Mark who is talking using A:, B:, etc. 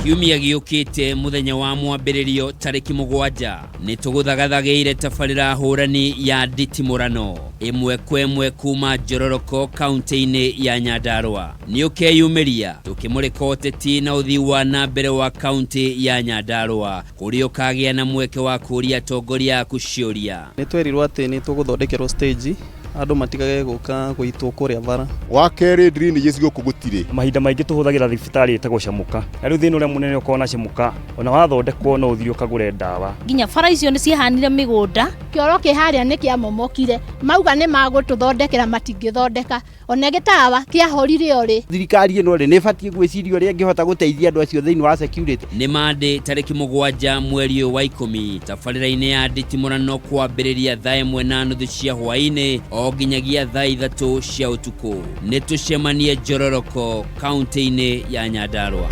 A: Kiumia gĩũkĩte mũthenya wa mwambĩrĩrio tarĩki 7 nĩ tũgũthagathagĩire tabarĩra hũrani ya nditimũrano ĩmwe kwa ĩmwe kuma Njororoko kaunti-inĩ ya Nyandarua. Nĩ ũkeyumĩria tũkĩmũrĩka ũteti na ũthii wa na mbere wa kaunti ya Nyandarua, kũrĩa ũkagĩa na mweke wa kũũria atongoria aku ciũria.
B: Nĩ twerirwo atĩ nĩ tũgũthondekerwo stage, andũ matigage gũka gũitwo kũrĩa bara.
C: Wa kerĩ, drainages gũkũ gũtirĩ.
D: Mahinda maingĩ tũhũthagĩra thibitarĩ ĩtagwo Camuka, na rĩu thĩna ũrĩa mũnene ũkoragwo na Camuka, ona wathondekwo no ũthiĩ ũkagũre ndawa.
E: Nginya bara icio nĩ ciahanire mĩgũnda.
F: Kĩoro kĩ harĩa nĩ kĩamomokire, mauga nĩ magũtũthondekera, matingĩthondeka. Ona gĩtawa kĩahorire orĩ.
G: Thirikari ĩno rĩ, nĩ ĩbatiĩ gwĩciria ũrĩa ĩngĩhota gũteithia andũ acio thĩinĩ wa security.
A: Nĩ Mandĩ tarĩki 7 mweri ũyũ wa 10, tabarĩra-inĩ ya nditimũrano kwambĩrĩria thaa 1:30 cia hwaĩ-inĩ o nginyagia thaa 3 cia ũtukũ. Nĩ tũcemanie Njororoko kaunti-inĩ ya Nyandarua.